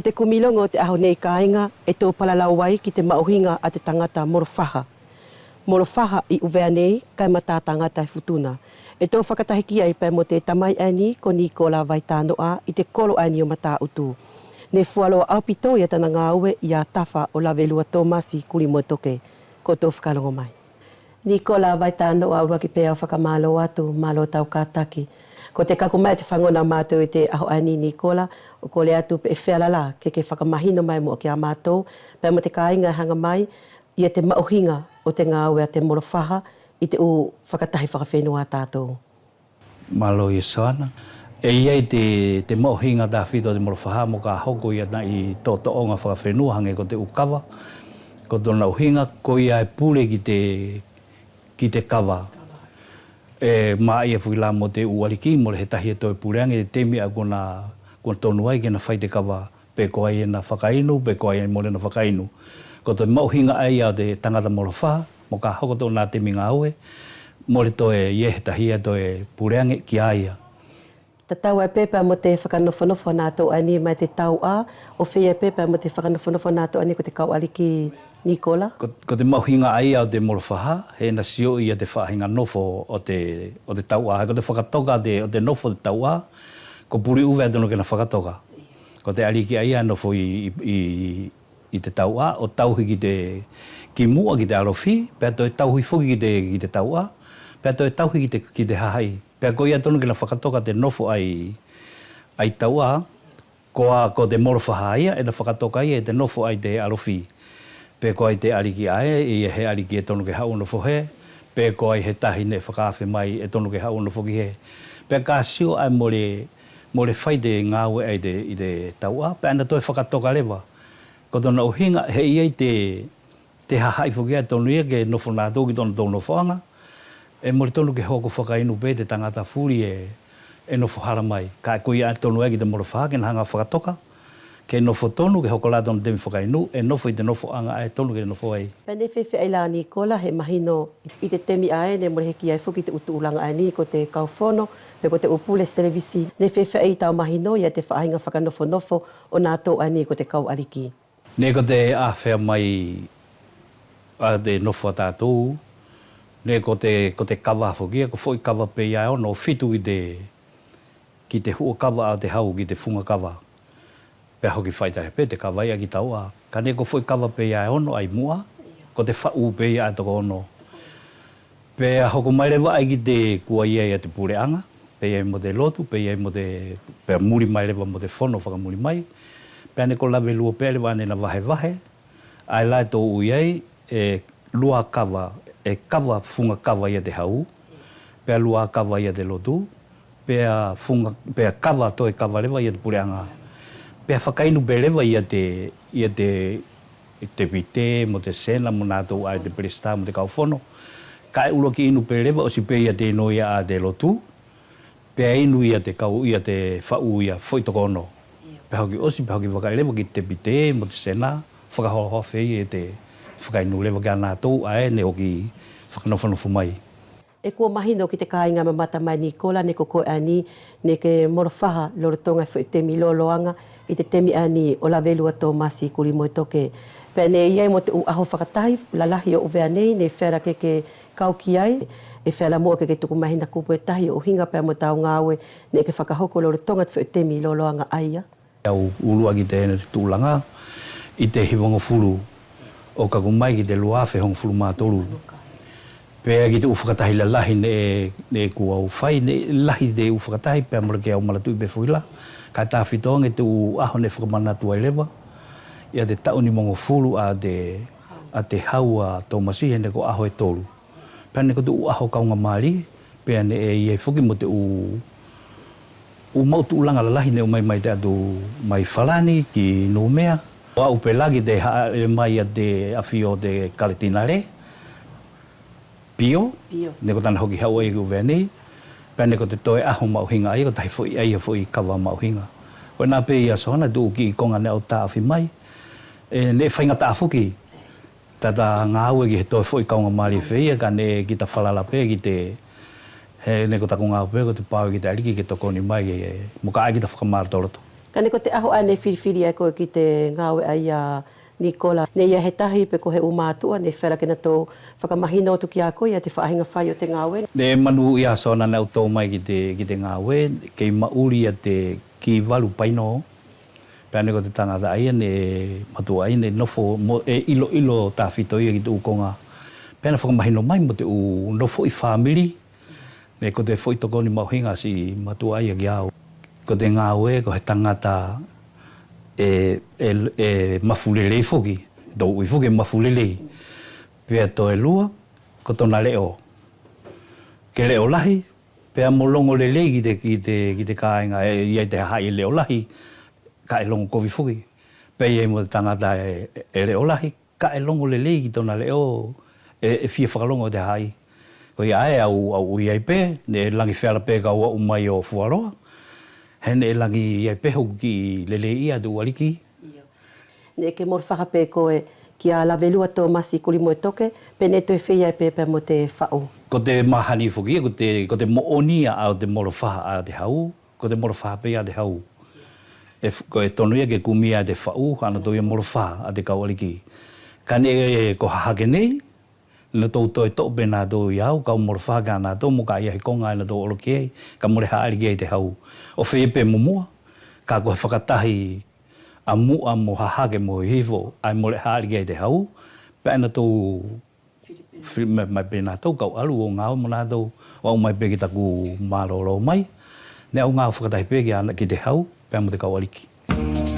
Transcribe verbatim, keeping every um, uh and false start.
Te kumi logo ʻo te ʻaho nei kaiga ʻe tou palalau ai ki te maʻuhiga ʻa te tagata molofaha. Molofaha ʻi ʻUvea nei kae mata tagata ʻi Futuna. ʻE tou fakatahi ki ai pea mo te tamai ʻaeni ko Nikola Vaitanoa ʻi te kolo ʻaeni ʻo Mataʻutu. Neʻe fualoa ʻaupito ia tana gaue ia tafa ʻo Lavelua Tomasi Kulimoetoke. Kotou fakalogo mai. Nikola Vaitanoa, ʻuluaki pea ʻe au fakamalo atu, malo tau kataki. Ko te kaku mai ʻo te fagona ʻa matou ʻi te ʻaho ʻaeni Nikola, ʻo kole atu pe ʻe feala la ke ke fakamahino mai muʻa kia matou pea mo te kaiga ʻe haga mai ia te maʻuhiga ʻo te gaue ʻa te molofaha ʻi te ʻu fakatahi fakafenua ʻa tatou. Malo ia Soana. ʻE ʻi ai te, te maʻuhiga tafito ʻo te molofaha moka hoko ia naʻi toʻotoʻoga fakafenua hage ko te ʻu kava. Ko tona ʻuhiga koia ʻe pule ki te, ki te kava. ʻE maʻia foki la mo te ʻu ʻaliki mole he tahi ʻe toe pule age ʻi te temi ʻae kua na, kua tonu ai ke na fai te kava. Pe ko ai ʻe na fakainu, pe ko ai ʻe mole na fakainu. Ko te maʻuhiga ʻaia ʻo te tagata molofaha, moka hoko tona temi gaue, mole toe ʻi ai he tahi ʻe toe pule age kia ia. Tatau ai pe pea mo te fakanofonofo ʻa natou ʻaeni mai te tauʻa, ʻo feia pe pea mo te fakanofonofo ʻa natou ʻaeni ko te kau ʻaliki Nikola? Ko, ko te maʻuhiga ʻaia ʻo te molofaha, he na sio ia te faʻahiga nofo ʻo te, ʻo te tauʻa, he ko te fakatoka ʻo te, ʻo te nofo ʻo te tauʻa, ko Puliʻuvea ʻe tonu ke na fakatoka. Ko te ʻaliki ʻaia ʻe nofo ʻi, ʻi, ʻi, ʻi te tauʻa, ʻo tauhi ki te, ki muʻa ki te ʻalofi, pea toe tauhi foki ki te, ki te tauʻa, pea toe tauhi ki te, ki te hahaʻi. Pea koia ʻe tonu ke na fakatoka te nofo ʻae ʻi, ʻae ʻi tauʻa, koa ko te molofaha ia, ʻe na fakatoka ia ʻi te nofo ʻae ʻi te ʻalofi. Pe ko ai te ʻaliki ʻae, ʻe ʻi ai he ʻaliki ʻe tonu ke haʻu ʻo nofo he, pe ko ai he tahi neʻe fakaafe mai ʻe tonu ke haʻu ʻo nofo ki he. Pea ka sio ʻae mole, mole fai te gaue ʻae ʻi te, ʻi te tauʻa, pea ʻe na toe fakatoka leva. Ko tona ʻuhiga, he ʻi ai te, te hahaʻi foki ʻae ʻe tonu ia ke nofo natou ki tonatou nofoʻaga. ʻE mole tonu ke hoko fakainu pe te tagata fuli ʻe, ʻe nofo hala mai. Kaʻe koia ʻae ʻe tonu ai ki te molofaha ke na haga fakatoka. Ke nofo tonu, ke hoko la tona temi fakainu, ʻe nofo ʻi te nofoʻaga ʻae ʻe tonu ke nofo ai. Pea neʻe feafeaʻi la Nikola he mahino ʻi te temi ʻae neʻe mole heʻeki ai foki te ʻu tuʻulaga ʻaeni ko te kaufono, pe ko te ʻu pule selevisi. Neʻe feafeaʻi tau mahino ia te faʻahiga fakanofonofo ʻo natou ʻaeni ko te kau ʻaliki. Neʻe ko te ʻafea mai ʻa te nofo ʻa tatou, neʻe ko te, ko te kava foki ia, ko foʻi kava pe ia ʻe ono ʻo fitu ki te, ki te huʻa kava ʻa te hau ki te fuga kava. Pea hoki faitale pe te kava ia ki tauʻa. Kaʻe neʻe ko foʻi kava pe ia ʻe ono ʻae ʻi muʻa, ko te faʻu pe ia ʻae ʻe toko ono. Pea hoko mai leva ʻae ki te kua ʻi ai ia te puleʻaga, pe ʻi ai mo te lotu, pe ʻi ai mo te, pea muli mai leva mo te fono fakamuli mai. Pea neʻe ko Lavelua pe leva ʻae neʻe na vahevahe, ʻae la ʻe tou ui ai, ʻe lua kava, ʻe kava fuga kava ia te hau, pea lua kava ia te lotu, pea fuga, pea kava toe kava leva ia te puleʻaga. Pea fakainu pe leva ia te, ia te, te pite mo te sena mo natou ʻae te pelesita mo te kaufono. Kaʻe ʻuluaki inu pe leva ʻosi pe ia te inu ia ʻa te lotu. Pea inu ia te kau ia te faʻu ia foʻi toko ono. Pea hoki ʻosi, pea hoki vakaʻi leva ki te pite mo te sena, fakaholoho feia te fakainu leva kia natou ʻae neʻe hoki fakanofonofo mai. ʻE kua mahino ki te kaiga mamata mai Nikola neʻe ko koe ʻaeni neʻe ke molofaha lolotoga foʻi temi loloaga ʻi te temi ʻaeni ʻo Lavelua Tomasi Kulimoetoke. Pea neʻe ʻi ai mo te ʻu ʻaho fakatahi lalahi ʻo ʻUvea nei neʻe feala ke ke kau ki ai, ʻe feala muʻa ke ke tuku mai hina kupu ʻe tahi ʻo ʻuhiga pea mo tau gaue neʻe ke fakahoko lolotoga te foʻi temi loloaga ʻaia. ʻE au ʻuluaki te tuʻulaga ʻi te hivagofulu ʻo kaku mai ki te lua afe hogofulu ma tolu. Pea ki te ʻu fakatahi lalahi neʻe, neʻe kua au fai, neʻe lahi te ʻu fakatahi pea mole ke au manatuʻi pe foʻi la. Kaʻe tafito age te ʻu ʻaho neʻe fakamanatu ai leva ia te taʻu nimagofulu ʻa te, ʻa te hau ʻa Tomasi he neʻe ko ʻaho ʻe tolu. Pea neʻe ko te ʻu ʻaho kaugamalie, pea neʻe ʻi ai foki mo te ʻu, ʻu maʻu tuʻulaga lalahi neʻe ʻomai mai te ʻatu mai Falani ki Numea. Ko aʻu pe la ki te haʻele mai ia te ʻafio ʻo te kaletinale Pio, neʻe ko tana hoki haʻu ai ki ʻUvea nei. Pea neʻe ko te toe ʻaho maʻuhiga ʻaia, ko tahi foʻi ʻaia foʻi kava maʻuhiga. Ko ena pe ia Soana te ʻu kiʻi koga neʻe au taʻofi mai. ʻE neʻe faigataʻa foki tata gaue ki he toe foʻi kaugamalie feia kaʻe neʻe kita falala pe ki te, he neʻe ko taku gaue pe ko te pau ki te ʻAliki ke tokoni mai ke, moka ʻae kita fakamalotoloto. Neʻe ko te ʻaho ʻae neʻe filifili ai koe ki te gaue ʻaia Nikola, neʻe ʻi ai he tahi pe ko he ʻu matuʻa neʻe feala ke natou fakamahino atu kia koe ia te faʻahiga fai ʻo te gaue? Neʻe manuʻia Soana neʻe au to mai ki te, ki te gaue, kei maʻuli ia te Kivalu Paino. Pea neʻe ko te tagata ʻaia neʻe matuʻa ʻaia neʻe nofo mo, ʻe ʻiloʻilo tafito ia ki te ʻu koga. Pea neʻe fakamahino mai mo te ʻu nofo ʻi famili. Neʻe ko te foʻi tokoni maʻuhiga siʻi matuʻa ʻaia kia au. Ko te gaue ko he tagata ʻe, ʻe, ʻe mafu lelei foki. Tou ui foki ʻe mafu lelei. Pea toe lua, ko tona leʻo. Ke leʻo lahi, pea mo logo lelei ki te, ki te, ki te kaiga, ʻe ʻi ai te hahaʻi ʻe leʻo lahi, kaʻe logo kovi foki. Pea ʻi ai mo te tagata ʻe, ʻe leʻo lahi, kaʻe logo lelei ki tona leʻo, ʻe, ʻe fia fakalogo te hahaʻi. Koia ʻae au, au ui ai pe, neʻe lagi feala pe kau aʻu mai ʻo fualoa, he neʻe lagi ʻi ai pe hoku kiʻi lelei ia te ʻu ʻaliki. Neʻe ke molofaha pe koe kia Lavelua Tomasi Kulimoetoke, pe neʻe toe feia pe pea mo te faʻu? Ko te mahani foki ia, ko te, ko te moʻoni ia ʻo te molofaha ʻa te hau, ko te molofaha pe ia ʻa te hau. ʻE f-, ko ʻe tonu ia ke kumi ia te faʻu, hana tou ia molofaha ʻa te kau ʻaliki. Kaʻe neʻe ko Hahake nei, natou toe toʻo pe natou ia au, kau molofaha kia natou, moka ʻi ai he koga ʻe natou olo ki ai, kaʻe mole haʻele ki ai te hau. ʻO feia pe mo mua, kaʻe ko he fakatahi ʻa Muʻa mo Hahake mo Hihifo, ʻae mole haʻele ki ai te hau, pea ʻe natou fili mai, mai pe natou kau alu ʻo gaue mo natou, ʻo aʻu mai pe ki taku malolo mai, neʻe au gaue fakatahi pe kia, ki te hau, pea mo te kau ʻaliki.